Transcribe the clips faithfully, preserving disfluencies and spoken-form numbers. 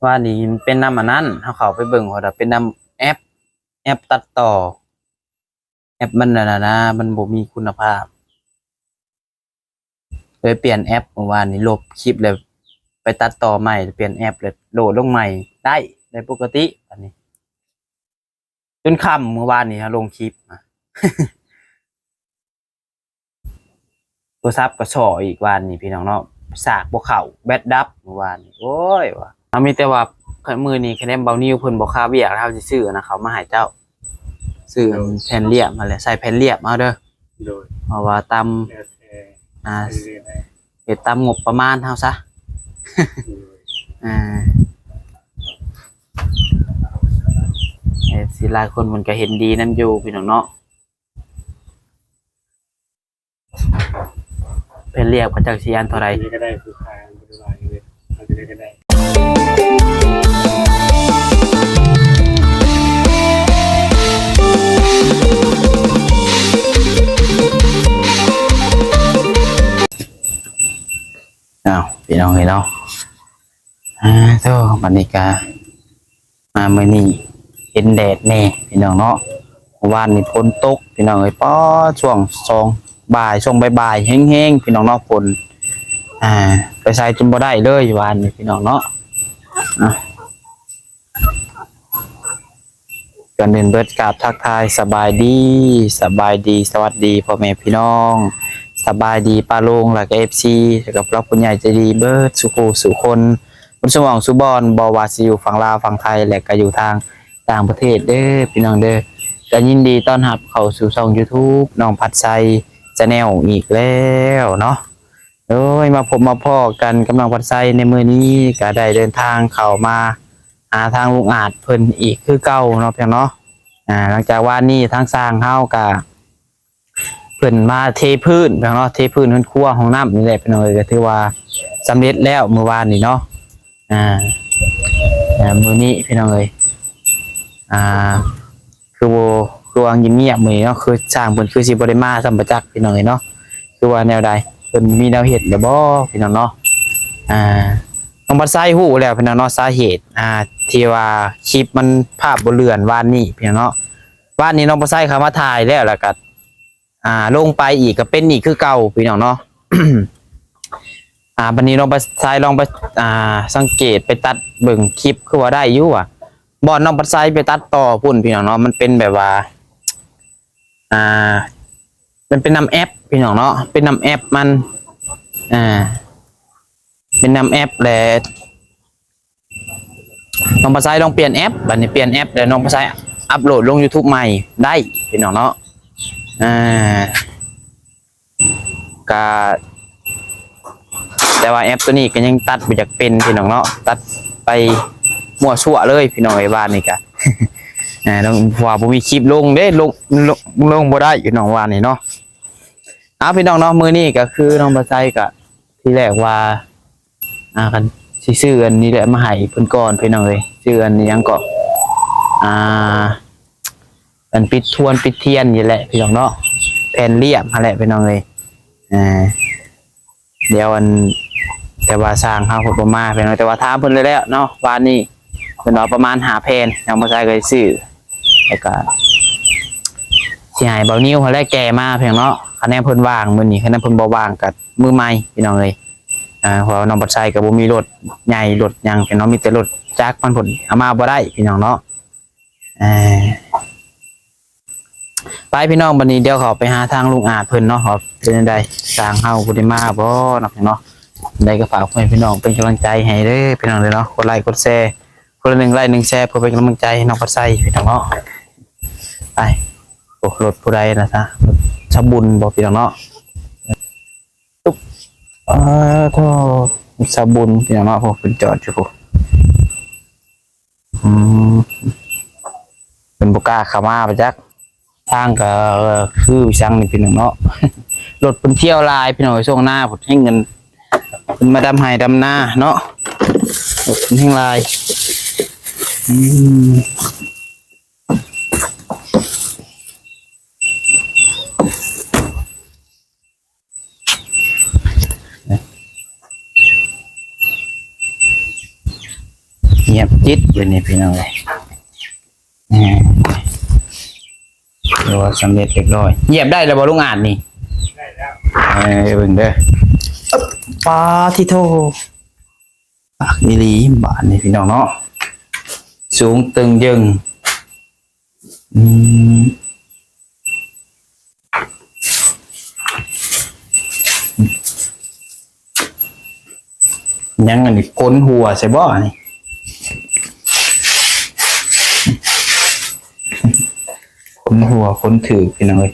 ว่านี่มันเป็นนำอันนั้น เฮาเข้าไปเบิ่งว่าเป็นนำแอป แอปตัดต่อ แอปมันนั่นน่ะนะ มันบ่มีคุณภาพ เลยเปลี่ยนแอปเมื่อวานนี้ ลบคลิปแล้วไปตัดต่อใหม่ เปลี่ยนแอปแล้วโหลดลงใหม่ ได้ ได้ปกติ อันนี้ จนค่ำเมื่อวานนี้ ลงคลิปมา โทรศัพท์ก็ส่ออีกวานนี้พี่น้องเนาะ สากบ่เข้า แบตดับเมื่อวานนี้ โอ้ยว่ะ เอามีแต่ว่ามื้อนี้คะแนนเบานิวเพิ่นบ่คาเวียก เฮาสิซื้ออันนะ เขามาให้เจ้า ซื้ออัน โดย แผ่นเรียบมาแหละ ใส่แผ่นเรียบเอาเด้อ โดย เพราะว่าตำ แล้วแต่ อ่า ซื้อได้ เฮ็ดตามงบประมาณเฮาซะ โดย อ่า เอฟซี หลายคนมันก็เห็นดีนำอยู่พี่น้องเนาะ เพิ่นเรียกว่าจักสิอันเท่าใด ซื้อก็ได้ ผู้ค้าบ่ได้ว่าหยังเลย เอาจะได้ก็ได้ อ้าว พี่น้องเอ้ยเนาะ อ่า โธ่ บัดนี้กะ มามื้อนี้เห็นแดดแน่พี่น้องเนาะ เมื่อวานนี้ฝนตกพี่น้องเอ้ย ป๊อด ช่วงสอง บ่าย ช่วงบ่ายๆ แฮงๆ พี่น้องเนาะ ฝน อ่า ไปไสจนบ่ได้เลยวานนี้พี่น้องเนาะ อ่ะ ก่อนอื่นเบิดกราบทักทายสบายดี สบายดี สวัสดีพ่อแม่พี่น้อง สบายดีป้าลุง แล้วก็ เอฟซี แล้วก็พระคุณใหญ่ใจดีเบิดสุขูสุคน บนสมองสุบอน บ่ว่าสิอยู่ฝั่งลาวฝั่งไทย และก็อยู่ทางต่างประเทศเด้อพี่น้องเด้อ ก็ยินดีต้อนรับเข้าสู่ช่อง YouTube น้องพัดไซ Channel อีกแล้วเนาะ โอ้ย มาพบมาพ้อกันกับน้องพัดไซในมื้อนี้ ก็ได้เดินทางเข้ามาหาทางลุงอาจเพิ่นอีกคือเก่าเนาะพี่น้องเนาะ อ่า หลังจากวานนี้ทางช่างเฮาก็ เพิ่นมาเทพื้นพี่น้องเนาะ เทพื้นเฮือนครัวห้องน้ำนี่แหละพี่น้องเอ้ย ก็ถือว่าสำเร็จแล้วมื้อวานนี้เนาะ อ่า อ่า มื้อนี้พี่น้องเอ้ย อ่า คือบ่ คือว่าเงียบๆมื้อนี้เนาะ คือช่างเพิ่นคือสิบ่ได้มาซ้ำบ่จักพี่น้องเอ้ยเนาะ คือว่าแนวใด เพิ่นมีแนวเฮ็ดแล้วบ่พี่น้องเนาะ อ่า น้องพัดไซฮู้แล้วพี่น้องเนาะ สาเหตุ อ่า ที่ว่าคลิปมันภาพบ่เลื่อนวานนี้พี่น้องเนาะ วานนี้น้องพัดไซเข้ามาถ่ายแล้ว แล้วก็ อ่า ลงไปอีกก็เป็นอีกคือเก่าพี่น้องเนาะ อ่า บัดนี้น้องพัดไซลองไป อ่า สังเกตไปตัดเบิ่งคลิปคือว่าได้อยู่อะ บ่อนน้องพัดไซไปตัดต่อพุ้นพี่น้องเนาะ มันเป็นแบบว่า อ่า มันเป็นนำแอปพี่น้องเนาะ เป็นนำแอปมัน อ่า เป็นนำแอปแหละ น้องพัดไซลองเปลี่ยนแอป บัดนี้เปลี่ยนแอปแล้วน้องพัดไซอัปโหลดลง YouTube ใหม่ได้พี่น้องเนาะ อ่า ก็ แต่ว่าแอปตัวนี้ก็ยังตัดบ่อยากเป็นพี่น้องเนาะ ตัดไปมั่วซั่วเลยพี่น้องเอ้ย บ้านนี่ก็ อ่า ลง เพราะว่าบ่มีคลิปลงเด้ ลง ลง ลงบ่ได้พี่น้อง ว่านี่เนาะ เอาพี่น้องเนาะ มื้อนี้ก็คือน้องพัดไซก็ ทีแรกว่า อ่า คันสิซื้ออันนี้แหละมาให้เพิ่นก่อนพี่น้องเอ้ย ซื้ออันนี้หยังก็ อ่า อันปิดทวนปิดเทียนนี่แหละพี่น้องเนาะ แผ่นเรียบหั่นแหละพี่น้องเอ้ย อ่า เดี๋ยวอัน แต่ว่าช่างเฮาเพิ่นบ่มาพี่น้อง แต่ว่าถามเพิ่นแล้วเนาะ วานนี้เพิ่นว่าประมาณห้าแผ่น น้องพัดไซก็ได้ซื้อ แล้วก็สิให้เบานิวหั่นแหละแก่มาพี่น้องเนาะ คะแนนเพิ่นว่างมื้อนี้ คะแนนเพิ่นบ่ว่างก็มื้อใหม่พี่น้องเอ้ย อ่า เพราะว่าน้องพัดไซก็บ่มีรถใหญ่รถหยังพี่น้อง มีแต่รถจักรมันพุ้น เอามาบ่ได้พี่น้องเนาะ อ่า ไปพี่น้อง บัดนี้เดี๋ยวเขาไปหาทางลุงอาจเพิ่นเนาะ ว่าเป็นจั่งใด ช่างเฮาผู้ได้มาบ่เนาะพี่น้องเนาะ ได้ก็ฝากให้พี่น้องเป็นกำลังใจให้เด้อพี่น้องเด้อเนาะ กดไลค์กดแชร์ คนละหนึ่งไลค์หนึ่งแชร์ เพื่อเป็นกำลังใจให้น้องพัดไซพี่น้องเนาะ ไป โอ้ รถผู้ใดนะซะ รถสาวบุญบ่พี่น้องเนาะ ตุ๊บ อ่า โธ่ สาวบุญพี่น้องเนาะ พวกเพิ่นจอดอยู่พุ้น อืม เพิ่นบ่กล้าเข้ามาไปจัก ทางก็คือจั่งนี่พี่น้องเนาะ รถเพิ่นเที่ยวหลายพี่น้อง ช่วงหน้าพุ้นแฮงเงิน เพิ่นมาดำไร่ดำนาเนาะ รถเพิ่นแฮงหลาย อืม เงียบจิ๊ดเลยนี่พี่น้องเอ้ย อ่า ถือว่าสำเร็จเรียบร้อย เหยียบได้แล้วบ่ลุงอาจนี่ ได้แล้ว เออ เบิ่งเด้อ อึ๊บ ปาดทิโธ ปากอีหลี บาดนี่พี่น้องเนาะ สูงตึงยึง อืม ยังอันนี้โกนหัวใส่บ่อันนี้ โกนหัวโกนถืกพี่น้องเอ้ย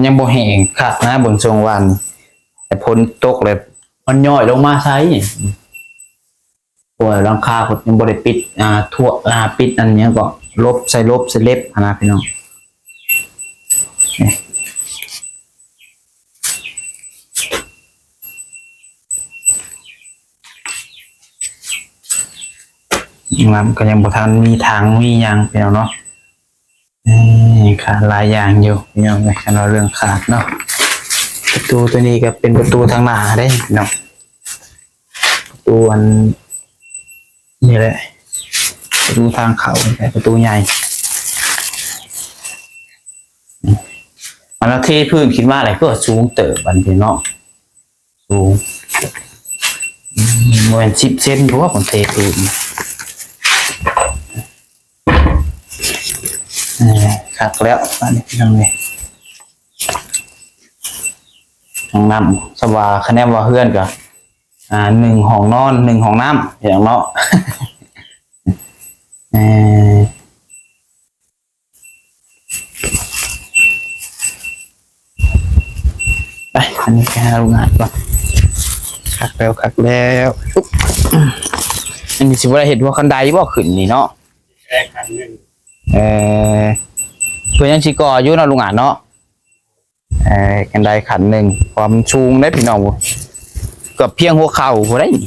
ยังบ่แห้งคักนะบนช่วงวัน แต่ฝนตกเลย มันย้อยลงมาใส่ โอ้ย หลังคาก็ยังบ่ได้ปิด อ่า ทั่ว อ่า ปิดอันเนี้ยก็ลบใส่ลบใส่เล็บหั้นนะพี่น้อง นี่ น้ำก็ยังบ่ทันมีทางมีหยังพี่น้องเนาะ เอ้ย ขาดหลายอย่างอยู่พี่น้องเอ้ย คันว่าเรื่องขาดเนาะ ประตูตัวนี้ก็เป็นประตูทางหน้าเด้พี่น้อง ประตูอัน นี่แหละ ประตูทางเข้า ประตูใหญ่ อันนั้นเทพื้นขึ้นมาอะไรก็สูงเติบอันพี่น้อง สูง อืม บ่แม่นสิบเซน เพราะว่าผมเทพื้น เออ คักแล้ว อันนี้พี่น้องนี่ ห้องน้ำ สว่าคะแนนว่าเฮือนก็ อ่า หนึ่งห้องนอน หนึ่งห้องน้ำ อย่างเนาะ เออ ไป อันนี้ไปหาโรงงานก่อน คักแล้ว คักแล้ว อุ๊บ อันนี้สิบ่ได้เฮ็ดว่าคันไดบ่ขึ้นนี่เนาะ ได้คันหนึ่ง เออ เพิ่นยังสิก่ออยู่เนาะลุงอาจเนาะ เออ คันไดคันหนึ่ง ความสูงได้พี่น้อง เกือบเพียงหัวเข่าบ่ได้นี่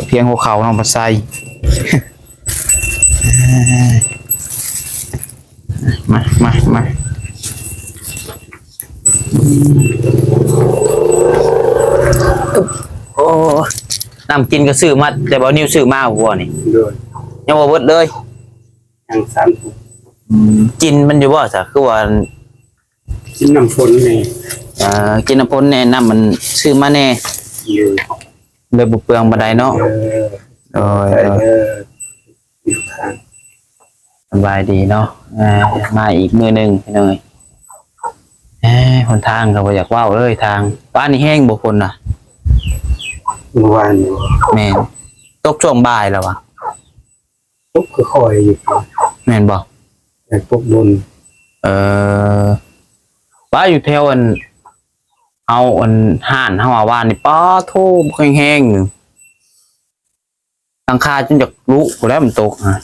เพียงหัวเข่าน้องปัดไซ มา มา มา โอ้ น้ำกินก็ซื้อมา แต่บ่าวนิวซื้อมาวัวนี่ โดย ยังบ่เบิดเลย ยังสามถุง อืม กินมันอยู่บ่ซะ คือว่า กินน้ำฝนแน่ เอ่อ กินน้ำฝนแน่ น้ำมันซื้อมาแน่ โดย เลยบ่เปลืองปานใดเนาะ เออ โดย ใช่ โดย เออ สบายดีเนาะ เอ่อ มาอีกมื้อหนึ่งพี่น้องเอ้ย เอ้ย หนทางก็บ่อยากเว้าเลย ทาง บ้านนี่แห้งบ่ฝนน่ะ เมื่อวานนี่ แม่น ตกช่วงบ่ายแล้ววะ ตกค่อยๆอยู่ แม่นบ่ แต่ตกบน เออ ว่าอยู่แถวอัน เอาอันห้านเฮาว่านี่ ป๊าโธ่ แห้งๆ หลังคาจนอยากลุพุ้นแหล้วมันตกฮะ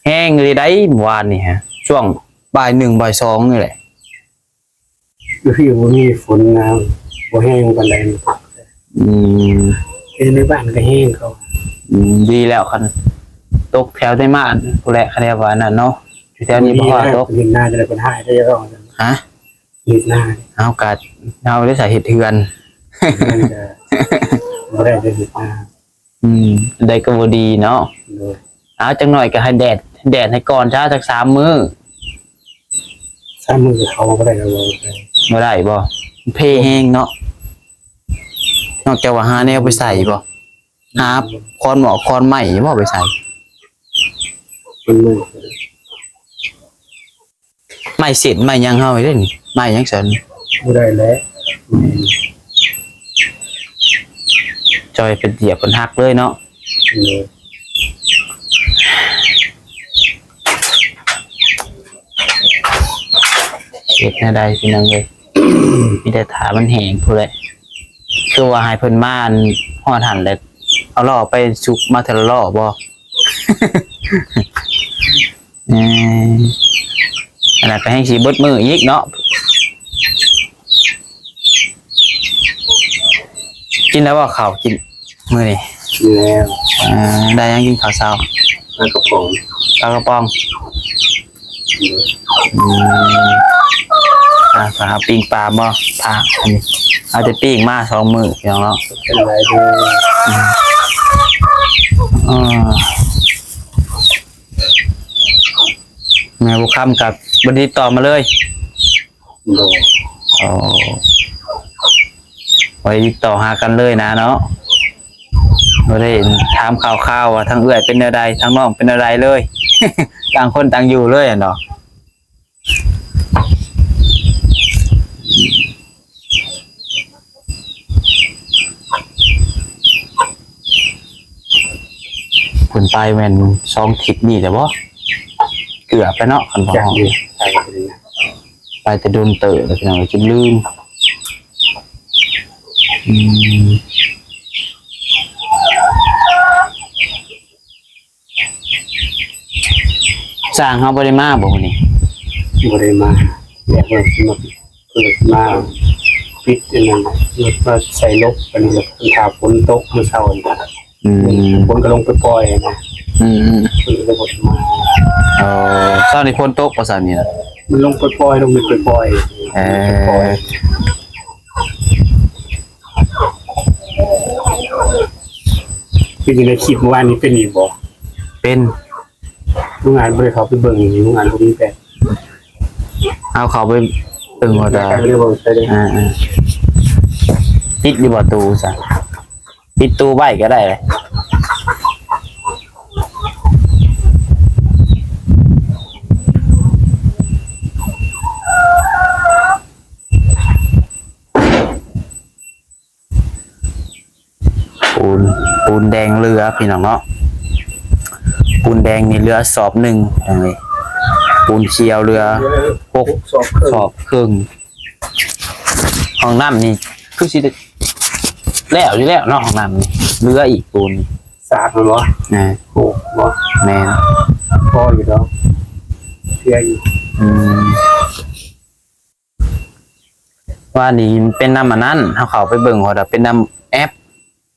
แห้งเลยได้เมื่อวานนี่ฮะ ช่วงบ่ายหนึ่งบ่ายสองนี่แหละ อยู่พี่บ่มีฝนนะ บ่แห้งปานใด อืม เฮ็ดในบ้านก็แห้งเขา อืม ดีแล้วคัน ตกแถวในบ้านพู้นแหละ คันว่านั่นเนาะ อยู่แถวนี้บ่ฮอดตก เฮ็ดนาจะได้เป็นหายได้รอด ฮะ เฮ็ดนา เอากะ เอาได้ใส่เฮ็ดเฮือน มันก็บ่ได้แต่เฮ็ดนา อืม ได้ก็บ่ดีเนาะ โดย เอาจักหน่อยก็ให้แดด แดดให้ก่อนซะจักสามมื้อ สามมื้อเขาบ่ได้แล้ว บ่ได้บ่ เพแฮงเนาะ นอกจากว่าหาแนวไปใส่บ่ หาคอนหมอกคอนไม้บ่ไปใส่ เป็นมื้อ ไม้เศษไม้หยังเฮาเด้นี่ ไม้หยังซั่น บ่ได้แล้ว อืม จอยเป็นเหยียบเป็นหักเลยเนาะ เออ เฮ็ดแนวใดพี่น้องเอ้ย มีแต่ถ้ามันแห้งพู้นแหละ คือว่าให้เพิ่นมาอันฮอดหั่นแหละ เอาล้อไปสุกมาเทื่อละล้อบ่ เออ อันนั้นก็แฮงสิเบิดมื้ออีกเนาะ กินแล้วบ่ข้าวกินมื้อนี้ กินแล้ว อ่า ได้หยังกินข้าวเช้า ปลากระป๋อง ปลากระป๋อง อืม อ่า หาปิ้งปลาบ่ ปลา อันนี้ เอาแต่ปิ้งมาสองมื้อพี่น้องเนาะ เป็นไรเด้อ อ่า แม่บุญคำกับบ่ได้ติดต่อมาเลย โดย อ๋อ บ่ได้ติดต่อหากันเลยนะเนาะ บ่ได้ถามข่าวๆ ว่าทางเอื้อยเป็นแนวใด ทางน้องเป็นแนวใดเลย ต่างคนต่างอยู่เลยอะเนาะ เพิ่นไปแม่นสองทิศนี่แหละบ่ เกือบไปเนาะ คันบ่ จักอยู่ ไปบ่ได้นะ ไปแต่โดนเติบแล้วพี่น้อง จนลืม อืม ช่างเฮาบ่ได้มาบ่มื้อนี้ บ่ได้มา อยากว่าสิมา เพิ่นมาปิดอันนั้นน่ะ รถมาใส่ลกอันนี้ ถ้าฝนตกมื้อเช้านี่ อืม ฝนก็ลงไปปล่อยนะ อืม เพิ่นก็เลยบ่ได้มา เออ เช้านี้ฝนตกบ่เช้านี้น่ะ มันลงไปปล่อย ลงไปปล่อย เออ ปล่อย เป็นอยู่ในคลิปเมื่อวานนี้เป็นอีกบ่ เป็น โรงงานบ่ได้เข้าไปเบิ่งอยู่ โรงงานบ่มีแฟน เอาเข้าไปเบิ่งว่าจะ ไปเบิ่งไปเลย อ่าๆ ปิดอยู่บ่ตู้ซะ ปิดตู้ไว้ก็ได้ ปูน ปูนแดงเหลือพี่น้องเนาะ ปูนแดงนี่เหลือสอบหนึ่ง พี่น้องเอ้ย ปูนเขียวเหลือหก สอบครึ่ง สอบครึ่ง ห้องน้ำนี่คือสิได้แล้วอยู่แล้วเนาะ ห้องน้ำนี่ เหลืออีกปูน สาดมันบ่ อ่า โอ้บ่ แม่น พออยู่ดอก เสียอยู่ อืม ว่านี่เป็นนำอันนั้น เฮาเข้าไปเบิ่งว่าเป็นนำแอป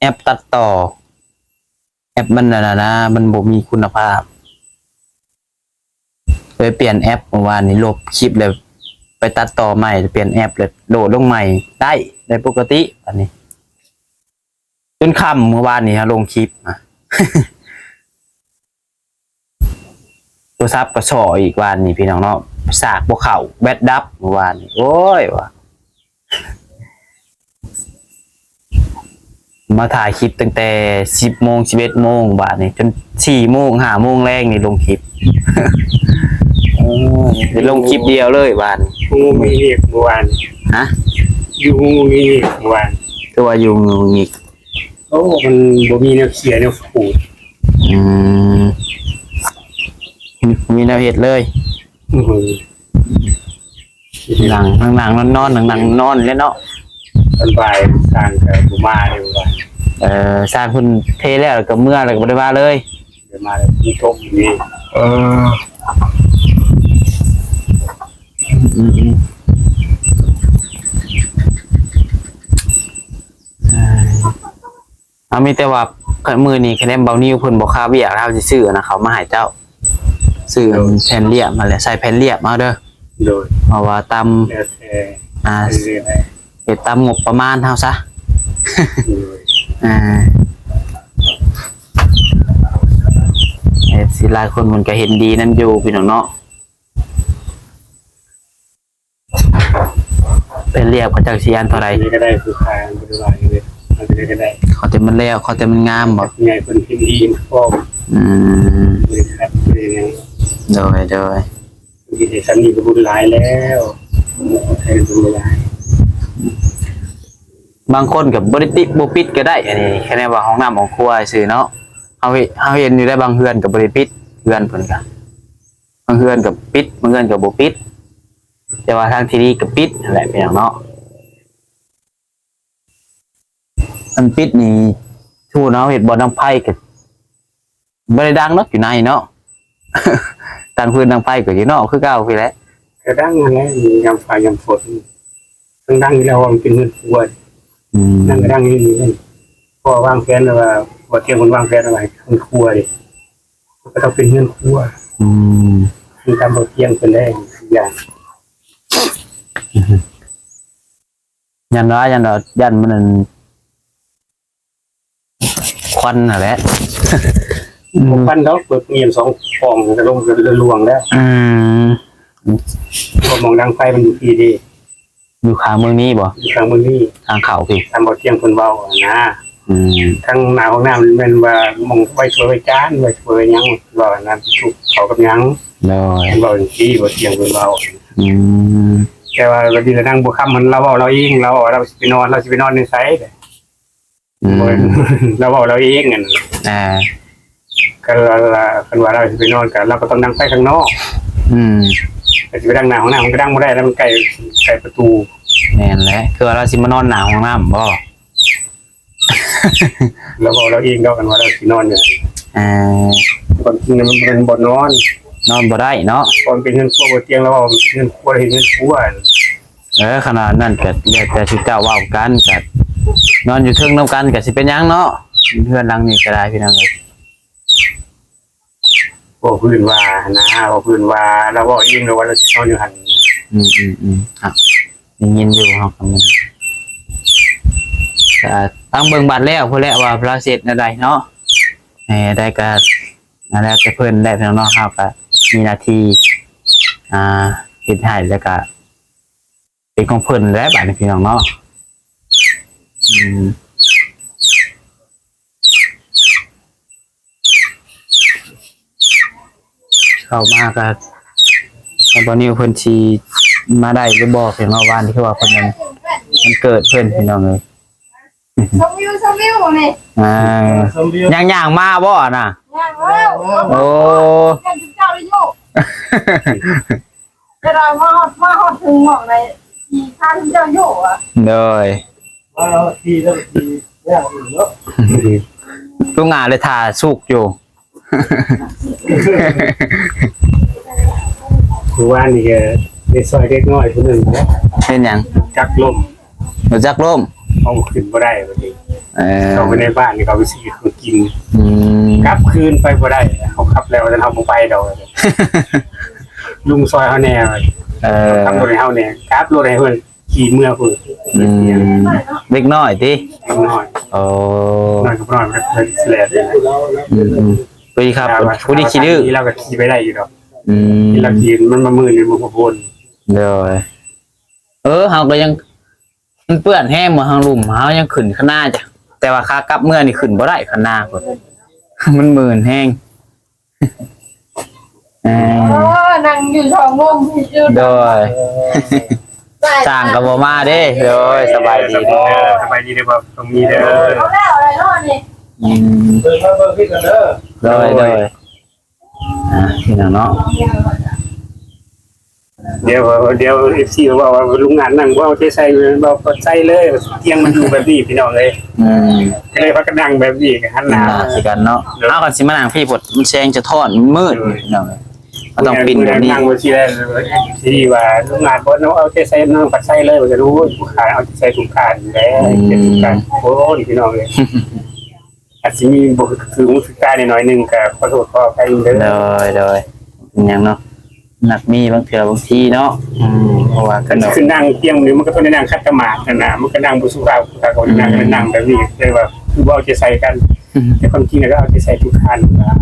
แอปตัดต่อ แอปมันนั่นน่ะนะ มันบ่มีคุณภาพ ไปเปลี่ยนแอปเมื่อวานนี้ ลบคลิปแล้วไปตัดต่อใหม่ เปลี่ยนแอปแล้วโหลดลงใหม่ ได้ ได้ปกติ อันนี้ จนค่ำเมื่อวานนี้ เฮาลงคลิปนะ โทรศัพท์ก็ส่ออีกวานนี้พี่น้องเนาะ สากบ่เข้า แบตดับเมื่อวานนี้ โอ้ยว่ะ มาถ่ายคลิปตั้งแต่สิบโมง สิบเอ็ดโมง บาดนี้ จนสี่โมง ห้าโมงแลงนี่ลงคลิป โอ้ย ได้ลงคลิปเดียวเลยบาดนี้ งูมีเห็บเมื่อวาน ฮะ อยู่งูมีเห็บเมื่อวาน คือว่าอยู่งูอีก โอ้ มันบ่มีแนวเคลียร์แนวขูด อืม มีแนวเฮ็ดเลย อือหือ นั่ง นั่งๆ นอนๆ นั่งๆ นอนแล้วเนาะ ตอนบ่ายช่างก็บ่มาเลยว่า เอ่อ ช่างเพิ่นเทแล้ว แล้วก็เมือ แล้วก็บ่ได้มาเลย บ่ได้มาเลย มีตกอยู่นี่ เออ อืมๆ เอ่อ เอามีแต่ว่ามื้อนี้คะแนนเบานิวเพิ่นบ่คาเวียก เฮาสิซื้ออันนะ เขามาให้เจ้า ซื้ออัน โดย แผ่นเรียบมาแหละ ใส่แผ่นเรียบเอาเด้อ โดย เพราะว่าตาม แล้วแต่ อ่า เรื่อยๆ เฮ็ดตามงบประมาณเฮาซะ โดย อ่า เอฟซี หลายคนมันก็เห็นดีนั่นอยู่พี่น้องเนาะ เป็นเรียบก็จักสิอันเท่าใด นี่ก็ได้ ผู้ขายมันก็ได้ อันนี้ก็ได้ ขอแต่มันแล้ว ขอแต่มันงามบ่ ใหญ่เพิ่นพิมพ์ดีพร้อม อืม บริษัทบริษัท โดย โดย มีแต่สันนิบาตหลายแล้ว ใช้บุญหลาย บางคนก็บ่ได้ติ บ่ปิดก็ได้ อันนี้คะแนนว่าห้องน้ำห้องครัวซื่อเนาะ เฮาเห็น เฮาเห็นอยู่ได้ บางเฮือนก็บ่ได้ปิด เฮือนเพิ่นก็ บางเฮือนก็ปิด บางเฮือนก็บ่ปิด แต่ว่าทางที่ดีก็ปิดนั่นแหละพี่น้องเนาะ อันปิดนี่ ทูเนาะ เฮ็ดบ่อนดังไฟก็บ่ได้ดังเนาะ อยู่ในเนาะ ดังฟืนดังไฟก็อยู่นอกคือเก่าพี้แหละ ก็ดังนั่นแหละ ยามฟ้ายามฝน ทั้งดังอยู่แล้ว ว่ามันเป็นเฮือนครัว อืม นั่นก็ดังอยู่นี่ เพราะว่าวางแผนไว้ว่า บ่เที่ยงเพิ่นวางแผนไว้ให้เฮือนครัวเด้ มันก็ต้องเป็นเฮือนครัว อืม มีตามบ่เที่ยงเพิ่นได้ทุกอย่าง ยันว่า ยันว่า ยันมันนั่น ควันนั่นแหละ อืม บ่ควันดอก เปิดเงียบสองปล่องก็ลงก็ลวงแล้ว อืม เพราะหม่องดังไฟมันอยู่พี้เด้ อยู่ข้างเมืองนี้บ่ อยู่ข้างเมืองนี้ ทางเข้าพี้ ตามบ่เที่ยงเพิ่นเว้าหั้นนะ อืม ทางหน้าห้องน้ำแม่นว่าหม่องไว้ถ้วยไว้จาน ไว้ถ้วยไว้หยัง เว้าหั้นนะ ทุกเขากับหยัง โดย เพิ่นเว้าจั่งซี้ บ่เที่ยงเพิ่นเว้า อืม แต่ว่าก็ดีละนางบัวคำมัน ลาวเว้าลาวเอง ลาวเว้าว่าลาวสิไปนอน ลาวสิไปนอนในไส อืม บ่แม่น ลาวเว้าลาวเองนั่น อ่า คันว่า คันว่าลาวสิไปนอนก็ ลาวก็ต้องดังไฟข้างนอก อืม แต่สิไปดังหน้าห้องน้ำมันก็ดังบ่ได้แล้ว มันใกล้ ใกล้ประตู แม่นแหละ คือว่าลาวสิมานอนหน้าห้องน้ำบ่ ลาวเว้าลาวเองดอก คันว่าลาวสินอนเนี่ย อ่า ความจริงมันเป็นบ่อนอน นอนบ่ได้เนาะ เพราะมันเป็นเฮือนครัวบ่เตียง ลาวเว้ามันเป็นเฮือนครัว เฮ็ดเฮือนครัว เออ ขนาดนั้นก็แล้วแต่สิเจ้าเว้ากัน ก็นอนอยู่เทิงนำกันก็สิเป็นหยังเนาะ เฮือนหลังนี้ก็ได้พี่น้องเอ้ย เว้าพื้นว่านะ เว้าพื้นว่า ลาวเว้าเองดอกว่าลาวสินอนอยู่หั่น อืม อืม อืม ครับ ได้ยินอยู่ครับ ก็ฟังเบิ่งบาดแล้วพู้นแหละว่าลาวสิเฮ็ดแนวใดเนาะ เอ่อ ได้ก็ นั่นแล้วแต่เพิ่นแหละพี่น้องเนาะ เฮาก็มีหน้าที่ อ่า เฮ็ดให้ แล้วก็เป็นของเพิ่นแหละบาดนี้พี่น้องเนาะ อืม เข้ามาก็ แล้วบ่าวนิวเพิ่นสิมาได้หรือบ่ พี่น้อง วานที่ว่าเพิ่นนั่น มันเกิดเพิ่นพี่น้องเอ้ย ชมวิว ชมวิวนี่ อ่า ชมวิว ย่างๆมาบ่น่ะ ย่างแล้ว โอ้ ย่างถึงเจ้าเลยโยก จะได้มาฮอด มาฮอดถึงหม่องเลย อีกทางเจ้าโยกอ่ะ โดย มาฮอดที่แล้วที่ย่างอยู่เนาะ ลุงอาเลยถ่าสุกอยู่ คือว่านี่ก็ได้ซอยเด็กน้อยผู้หนึ่งนะ เป็นหยัง จักล้ม บ่จักล้ม เอาขึ้นบ่ได้บัดนี้ เออ เข้าไปในบ้านนี่เขาไปซื้อของกิน อืม กลับคืนไปบ่ได้ เขาขับแล้วแต่เขาบ่ไปดอก ลุงซอยเขาแน่ เออ ขับรถให้เขาแน่ ขับรถให้เพิ่น ขี่เมือพุ่น อืม เด็กน้อยติ เด็กน้อย โอ้ น้อยก็น้อย มันก็เพิ่นแสลดนี่แหละ อืม อืม ผู้นี้ครับ แต่ว่า ผู้นี้ขี้ดื้อ เราก็ขี่ไปได้อยู่ดอก อืม ที่เราขี่มันมามื่นอยู่บนขบวน โดย เออ เฮาก็ยัง มันเปื้อนแฮงบ่ ทางลุ่ม เฮายังขึ้นข้างหน้าจ้ะ แต่ว่าขากลับเมือนี่ขึ้นบ่ได้ข้างหน้าพุ่น มันมื่นแฮง เออ โอ้ นั่งอยู่สองมุมอยู่ โดย สร้างก็บ่มาเด้ โดย สบายดีเด้อ สบายดีเด้อ บ่ต้องมีเด้อ เอาแล้วอะไรเนาะนี่ อืม เบิ่งมาเบิ่งพี่กันเด้อ โดย โดย อ่า พี่น้องเนาะ เดี๋ยว เดี๋ยว เอฟซี บอกว่าลุงงานนั่งบ่เอาใจใส่เลย บ่เอาใจใส่เลย เตียงมันอยู่แบบนี้พี่น้องเอ้ย อืม ก็เลยพากันนั่งแบบนี้ หันหน้า หันหน้าใส่กันเนาะ เดี๋ยว เอากันสิมานั่งพี่พด มันแสงสะท้อน มันมืด เออ พี่น้องเอ้ย ก็ต้องปิ้นแบบนี้ นั่งบนที่แรกเลย ที่ว่าลุงงานบ่เอาใจใส่ นั่งผัดใส่เลย ว่าจะรู้ ผู้ขายเอาใจใส่ทุกการอยู่แล้ว อืม เก็บทุกการ โอ้ย พี่น้องเอ้ย อาจสิมีบ่คือหูคือตาหน่อยหนึ่ง ก็ขอโทษขออภัยเด้อ โดย โดย เป็นหยังเนาะ นักมีบางเทื่อบางทีเนาะ อืม เพราะว่าก็ คือนั่งเตียงนี่มันก็ต้องได้นั่งขัดสมาธินั่นนะ มันก็นั่งบ่สุภาพ ก็นั่ง อืม นั่งแบบนี้ แต่ว่าคือบ่เอาใจใส่กัน อืม แต่ความจริงแล้วก็เอาใจใส่ทุกท่านนะ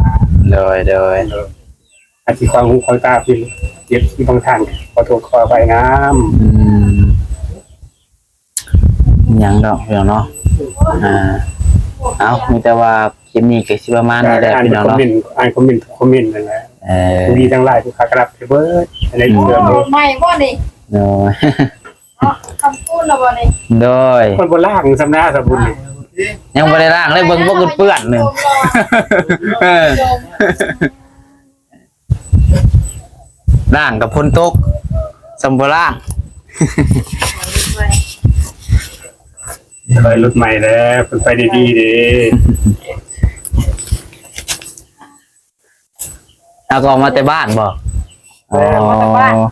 โดย โดย โดย อาจสิขวางหูขวางตาเพิ่น เอฟซี บางท่าน ขอโทษขออภัยนำ อืม หยังดอกพี่น้องเนาะ อ่า เอา มีแต่ว่าคลิปนี้ก็สิประมาณนี้แหละ อ่าน พี่น้อง คอม เนาะ เมนต์ อ่านคอมเมนต์ คอมเมนต์นั่นแหละ เออ ผู้ดีทั้งหลายผู้ค้ากรับไปเบิด อันนี้ อืม เชื่อเบิด ใหม่บ่นี่ โดย เนาะ คำพูดแล้วบ่นี่ โดย คนบ่ล้างสำนาสมบุญนี่ ยังบ่ได้ล้างเลย เบิ่งบ่เปื้อนๆ หนึ่ง เออ ล้างกับฝนตก สำบ่ล้าง ถอยรถใหม่แล้ว เพิ่นไปดีๆเด้ เอาก็ออกมาแต่บ้านบ่ เออ มาแต่บ้าน อ๋อ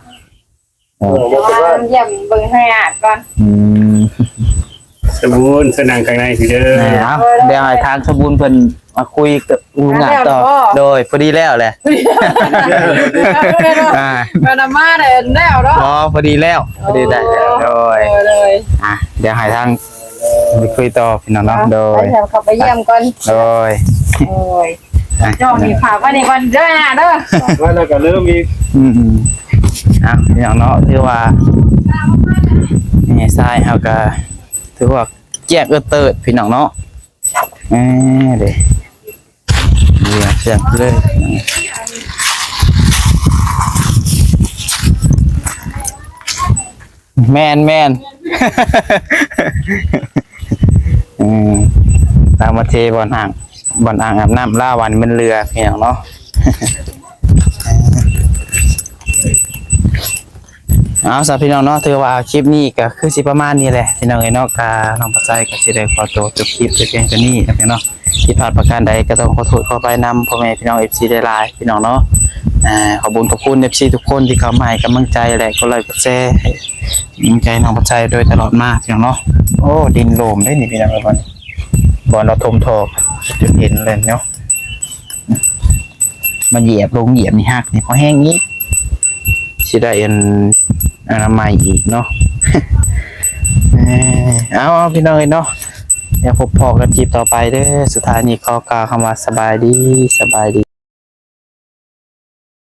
เออ มาแต่บ้าน เยี่ยมเบิ่งให้อาดก่อน อืม สมบูรณ์สนั่งข้างในสิเด้อ แหม เอา เดี๋ยวให้ทางสมบูรณ์เพิ่น มาคุยกับลุงหงาต่อ อ่ะแล้วเหรอ โดยพอดีแล้วแหละ อ่า มานามาเนี่ยแล้วเนาะ อ๋อ พอดีแล้ว พอดีได้แล้ว โอ้ โดย โดย โดย อ่ะ เดี๋ยวให้ทางไปคุยต่อพี่น้องเนาะ โดย ไปเถอะ เข้าไปเยี่ยมก่อน โดย โอ้ย อ่ะ เจ้านี่ฝากไว้นี่ก่อนเด้อนะเด้อ ว่าแล้วก็เริ่มอีก อืมอืม อ่ะ พี่น้องเนาะ ถือว่า นี่ทรายเฮาก็ ถือว่าแจ้งเอิดเติดพี่น้องเนาะ เออ เด้ เดี๋ยวเสียงเลย แม่น แม่น อืม ลาวมาเทบ่อนอ่าง บ่อนอ่างอาบน้ำลาววันมันเรือพี่น้องเนาะ เอาซะพี่น้องเนาะ ถือว่าคลิปนี้ก็คือสิประมาณนี้แหละพี่น้องเอ้ยเนาะ กะน้องพอไซก็สิได้ขอตัวจบคลิปไปเพียงเท่านี้นะพี่น้องเนาะ ผิดพลาดประการใดก็ต้องขอโทษขออภัยนำพ่อแม่พี่น้อง เอฟซี หลายๆ พี่น้องเนาะ อ่า ขอบคุณขอบคุณ เอฟซี ทุกคนที่เข้ามาให้กำลังใจและกดไลค์กดแชร์ให้กำลังใจน้องพอไซโดยตลอดมาพี่น้องเนาะ โอ้ ดินโลมได้นี่พี่น้องเอ้ย บ่อน บ่อนเราถมท่อจนเห็นเลยเนาะ มาเหยียบลงเหยียบนี่หักนี่พอแห้งอีก สิได้อันอนามัยอีกเนาะ เอ้ย เอา เอาพี่น้องเอ้ยเนาะ เดี๋ยวพบพ้อกันคลิปต่อไปเด้อ สุดท้ายนี้ขอกล่าวคำว่าสบายดี สบายดี